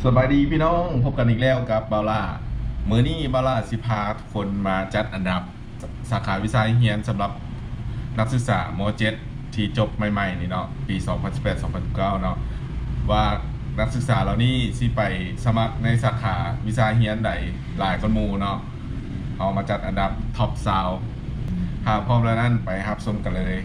ສະບາຍດີພີ່ນ້ອງ, ພົບກັນອີກແລ້ວກັບບ່າວຫຼ້າ. ມື້ນີ້ບ່າວຫຼ້າຊິພາທຸກຄົນມາຈັດອັນດັບສາຂາວິຊາຮຽນສຳລັບນັກສຶກສາ ມໍເຈັດ ທີ່ຈົບໃໝ່ໆນີ້ເນາະ, ປີສອງພັນສິບແປດ ສອງພັນສິບເກົ້າເນາະ, ວ່ານັກສຶກສາເຫຼົ່ານີ້ຊິໄປສະໝັກໃນສາຂາວິຊາຮຽນໃດຫຼາຍກວ່າໝູ່ເນາະ. ເຮົາມາຈັດອັນດັບທັອບຊາວ. ຖ້າພ້ອມແລ້ວນັ້ນ, ໄປຮັບຊົມກັນເລີຍ.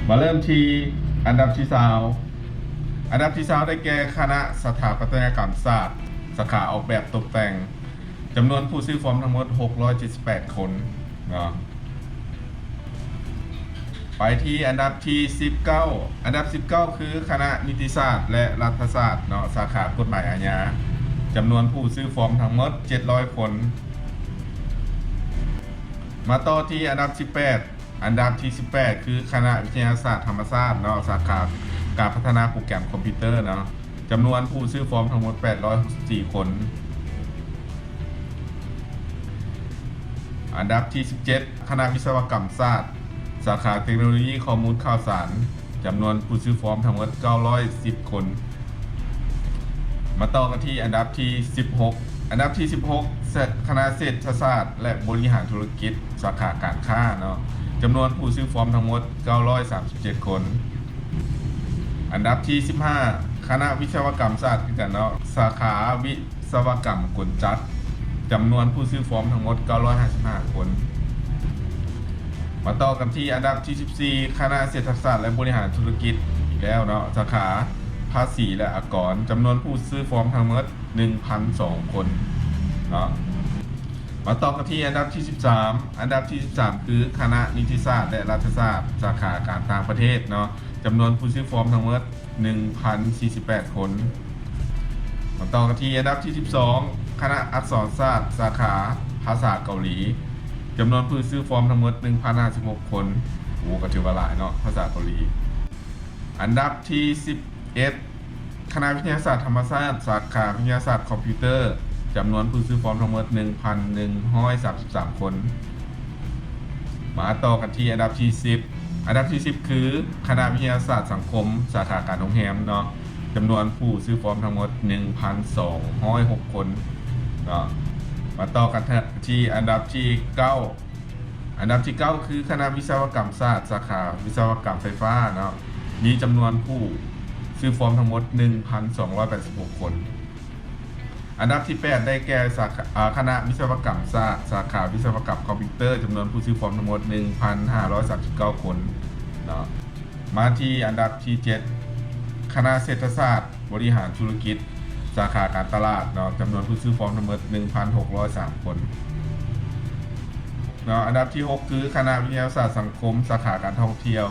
ມາເລີ່ມທີ່ອັນດັບທີຊາວ. ອັນດັບທີຊາວໄດ້ແກ່ຄະນະສະຖາປັດຕະຍະກຳສາດ ສາຂາອອກແບບຕົກແຕ່ງ. ຈຳນວນຜູ້ຊື້ຟອມທັງໝົດຫົກຮ້ອຍເຈັດສິບແປດຄົນເນາະ. ໄປທີ່ອັນດັບທີສິບເກົ້າ. ອັນດັບສິບເກົ້າຄືຄະນະນິຕິສາດ ແລະ ລັດຖະສາດເນາະ, ສາຂາກົດໝາຍອາຍາ. ຈຳນວນຜູ້ຊື້ຟອມທັງໝົດເຈັດຮ້ອຍຄົນ. ມາຕໍ່ທີ່ອັນດັບສິບແປດ. ອັນດັບທີສິບແປດ ຄືຄະນະວິທະຍາສາດທຳມະຊາດເນາະ, ສາຂາການພັດທະນາໂປຣແກຣມຄອມພິວເຕີເນາະ. ຈຳນວນຜູ້ຊື້ຟອມທັງໝົດແປດຮ້ອຍຫົກສິບສີ່ຄົນ. ອັນດັບທີສິບເຈັດ ຄະນະວິສະວະກຳສາດ ສາຂາເຕັກໂນໂລຢີຂໍ້ມູນຂ່າວສານ, ຈຳນວນຜູ້ຊື້ຟອມທັງໝົດເກົ້າຮ້ອຍສິບຄົນ. ມາຕໍ່ກັນທີ່ອັນດັບທີສິບຫົກ. ອັນດັບທີສິບຫົກ ຄະນະເສດຖະສາດ ແລະ ບໍລິຫານທຸລະກິດ ສາຂາການຄ້າເນາະ, ຈຳນວນຜູ້ຊື້ຟອມທັງໝົດເກົ້າຮ້ອຍສາມສິບເຈັດຄົນ. ອັນດັບທີສິບຫ້າ ຄະນະວິສະວະກຳສາດຄືກັນເນາະ, ສາຂາວິສະວະກຳກົນຈັກ, ຈຳນວນຜູ້ຊື້ຟອມທັງໝົດເກົ້າຮ້ອຍຫ້າສິບຫ້າຄົນ. ມາຕໍ່ກັນທີ່ອັນດັບທີສິບສີ່ ຄະນະເສດຖະສາດ ແລະ ບໍລິຫານທຸລະກິດອີກແລ້ວເນາະ, ສາຂາພາສີ ແລະ ອາກອນ, ຈຳນວນຜູ້ຊື້ຟອມທັງໝົດໜຶ່ງພັນສອງຄົນເນາະ. ມາຕໍ່ກັນທີ່ອັນດັບທີສິບສາມ. ອັນດັບທີສິບສາມ ຄືຄະນະນິຕິສາດ ແລະ ລັດຖະສາດ, ສາຂາການຕ່າງປະເທດເນາະ, ຈຳນວນຜູ້ຊື້ຟອມທັງໝົດໜຶ່ງພັນສີ່ສິບແປດຄົນ. ມາຕໍ່ກັນທີ່ອັນດັບທີສິບສອງ ຄະນະອັກສອນສາດ ສາຂາພາສາເກົາຫຼີ, ຈຳນວນຜູ້ຊື້ຟອມທັງໝົດໜຶ່ງພັນຫ້າສິບຫົກຄົນ. ໂອ້ ກໍຖືວ່າຫຼາຍເນາະ ພາສາເກົາຫຼີ. ອັນດັບທີສິບເອັດ ຄະນະວິທະຍາສາດທຳມະຊາດ ສາຂາວິທະຍາສາດຄອມພິວເຕີ, ຈຳນວນຜູ້ຊື້ຟອມທັງໝົດໜຶ່ງພັນໜຶ່ງຮ້ອຍສາມສິບສາມຄົນ. ມາຕໍ່ກັນທີ່ອັນດັບທີສິບ. ອັນດັບທີສິບ ຄືຄະນະວິທະຍາສາດສັງຄົມ ສາຂາການໂຮງແຮມເນາະ, ຈຳນວນຜູ້ຊື້ຟອມທັງໝົດໜຶ່ງພັນສອງຮ້ອຍຫົກຄົນເນາະ. ມາຕໍ່ກັນທີ່ອັນດັບທີເກົ້າ. ອັນດັບທີເກົ້າ ຄືຄະນະວິສະວະກຳສາດ ສາຂາວິສະວະກຳໄຟຟ້າເນາະ, ມີຈຳນວນຜູ້ຊື້ຟອມທັງໝົດໜຶ່ງພັນສອງຮ້ອຍແປດສິບຫົກຄົນ. ອັນດັບທີແປດ ໄດ້ແກ່ສາຂາ ອາ ຄະນະວິສະວະກຳສາດ ສາຂາວິສະວະກຳຄອມພິວເຕີ, ຈຳນວນຜູ້ຊື້ຟອມທັງໝົດໜຶ່ງພັນຫ້າຮ້ອຍສາມສິບເກົ້າຄົນເນາະ. ມາທີ່ອັນດັບທີເຈັດ ຄະນະເສດຖະສາດ ບໍລິຫານທຸລະກິດ ສາຂາການຕະຫຼາດເນາະ, ຈຳນວນຜູ້ຊື້ຟອມທັງໝົດໜຶ່ງພັນຫົກຮ້ອຍສາມຄົນເນາະ. ອັນດັບທີຫົກ ຄືຄະນະວິທະຍາສາດສັງຄົມ ສາຂາການທ່ອງທ່ຽວ,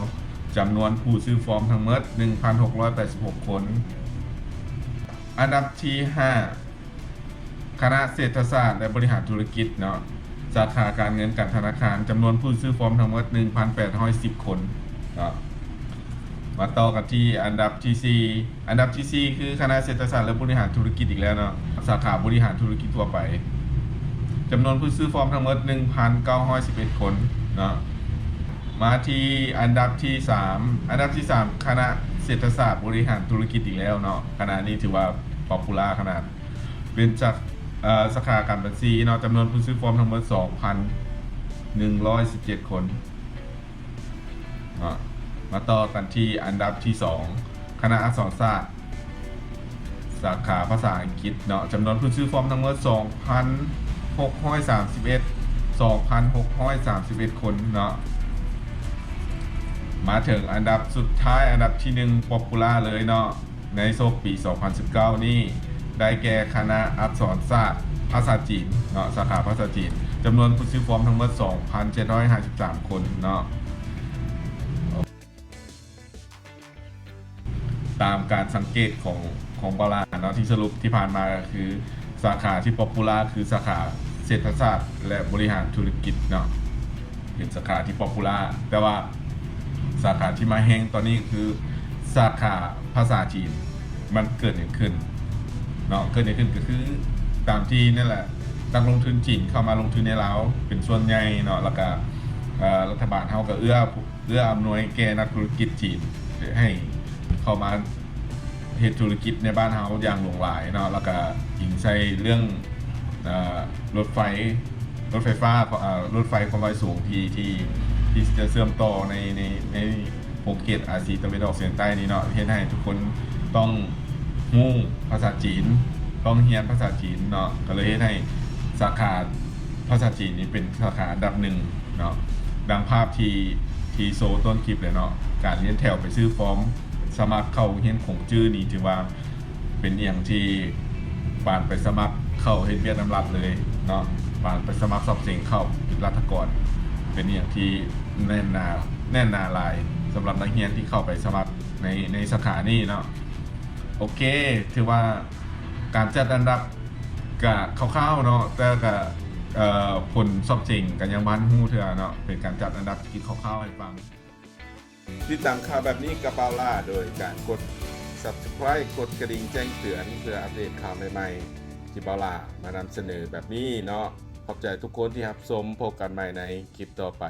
ຈຳນວນຜູ້ຊື້ຟອມທັງໝົດໜຶ່ງພັນຫົກຮ້ອຍແປດສິບຫົກຄົນ. ອັນດັບທີຫ້າ ຄະນະເສດຖະສາດ ແລະ ບໍລິຫານທຸລະກິດເນາະ, ສາຂາການເງິນການທະນາຄານ, ຈຳນວນຜູ້ຊື້ຟອມທັງໝົດໜຶ່ງພັນແປດຮ້ອຍສິບຄົນເນາະ. ມາຕໍ່ກັນທີ່ອັນດັບທີສີ່. ອັນດັບທີສີ່ ຄືຄະນະເສດຖະສາດ ແລະ ບໍລິຫານທຸລະກິດອີກແລ້ວເນາະ, ສາຂາບໍລິຫານທຸລະກິດທົ່ວໄປ, ຈຳນວນຜູ້ຊື້ຟອມທັງໝົດໜຶ່ງພັນເກົ້າຮ້ອຍສິບເອັດຄົນເນາະ. ມາທີ່ອັນດັບທີສາມ. ອັນດັບທີສາມ ຄະນະເສດຖະສາດ ບໍລິຫານທຸລະກິດອີກແລ້ວເນາະ, ຄະນະນີ້ຖືວ່າປັອບປູລ້າຂະໜາດ. ເປັນສາ ເອີ ສາຂາການບັນຊີເນາະ, ຈຳນວນຜູ້ຊື້ຟອມທັງໝົດສອງພັນໜຶ່ງຮ້ອຍສິບເຈັດຄົນເນາະ. ມາຕໍ່ກັນທີ່ອັນດັບທີສອງ ຄະນະອັກສອນສາດ ສາຂາພາສາອັງກິດເນາະ, ຈຳນວນຜູ້ຊື້ຟອມທັງໝົດສອງພັນຫົກຮ້ອຍສາມສິບເອັດ ສອງພັນຫົກຮ້ອຍສາມສິບເອັດຄົນເນາະ. ມາເຖິງອັນດັບສຸດທ້າຍ ອັນດັບທີໜຶ່ງ ປັອບປູລ້າເລີຍເນາະ ໃນສົກປີສອງພັນສິບເກົ້ານີ້ ໄດ້ແກ່ຄະນະອັກສອນສາດພາສາຈີນເນາະ, ສາຂາພາສາຈີນ, ຈຳນວນຜູ້ຊື້ຟອມທັງໝົດສອງພັນເຈັດຮ້ອຍຫ້າສິບສາມຄົນເນາະ. ຕາມການສັງເກດຂອງ ຂອງບ່າວຫຼ້າເນາະ ທີ່ສະຫຼຸບທີ່ຜ່ານມາກໍຄື ສາຂາທີ່ປັອບປູລ້າຄືສາຂາເສດຖະສາດ ແລະ ບໍລິຫານທຸລະກິດເນາະ. ເປັນສາຂາທີ່ປັອບປູລ້າ, ແຕ່ວ່າສາຂາທີ່ມາແຮງຕອນນີ້ຄືສາຂາພາສາຈີນ. ມັນເກີດຫຍັງຂຶ້ນ? ເນາະ ເກີດຫຍັງຂຶ້ນກໍຄືຕາມທີ່ນັ້ນແຫຼະ ນັກລົງທຶນຈີນເຂົ້າມາລົງທຶນໃນລາວເປັນສ່ວນໃຫຍ່ເນາະ ແລ້ວກໍ ເອີ ລັດຖະບານເຮົາກໍເອື້ອ ເອື້ອອຳນວຍແກ່ນັກທຸລະກິດຈີນໃຫ້ເຂົ້າມາເຮັດທຸລະກິດໃນບ້ານເຮົາຢ່າງຫຼວງຫຼາຍເນາະ ແລ້ວກໍອີງໃສ່ເລື່ອງ ເອີ ລົດໄຟ ລົດໄຟຟ້າ ເອີ ລົດໄຟຄວາມໄວສູງທີ່ ທີ່ ທີ່ຈະເຊື່ອມຕໍ່ໃນ ໃນ ໃນ ຂົງເຂດອາຊີຕາເວັນອອກສຽງໃຕ້ນີ້ເນາະ ເຮັດໃຫ້ທຸກຄົນຕ້ອງຮູ້ພາສາຈີນ ຕ້ອງຮຽນພາສາຈີນເນາະ ກໍເລີຍເຮັດໃຫ້ສາຂາພາສາຈີນນີ້ເປັນສາຂາອັນດັບໜຶ່ງເນາະ ດັ່ງພາບທີ່ ທີ່ໂຊຕົ້ນຄລິບເລີຍເນາະ ການລຽນແຖວໄປຊື້ຟອມສະໝັກເຂົ້າໂຮງຮຽນຂົງຈື້ນີ້ ຖືວ່າເປັນອີ່ຫຍັງທີ່ປານໄປສະໝັກເຂົ້າເຮັດວຽກນຳລັດເລີຍເນາະ ປານໄປສະໝັກສອບເສັງເຂົ້າເປັນລັດຖະກອນ ເປັນອີ່ຫຍັງທີ່ແໜ້ນໜາ ແໜ້ນໜາຫຼາຍ ສຳລັບນັກຮຽນທີ່ເຂົ້າໄປສະໝັກ ໃນ ໃນສາຂານີ້ເນາະ ໂອເຄ ຖືວ່າການຈັດອັນດັບກະຄ່າວໆເນາະ ແຕ່ກະ ເອີ ຜົນສອບເສັງກະຍັງບໍ່ທັນຮູ້ເທື່ອເນາະ ເປັນການຈັດອັນດັບທີ່ຄ່າວໆໃຫ້ຟັງ. ຕິດຕາມຂ່າວແບບນີ້ກັບບ່າວຫຼ້າ ໂດຍການກົດ Subscribe ກົດກະດິ່ງແຈ້ງເຕືອນ ເພື່ອອັບເດດຂ່າວໃໝ່ໆ ທີ່ບ່າວຫຼ້າມານຳສະເໜີແບບນີ້ເນາະ. ຂອບໃຈທຸກຄົນທີ່ຮັບຊົມ. ພົບກັນໃໝ່ໃນຄລິບຕໍ່ໄປ.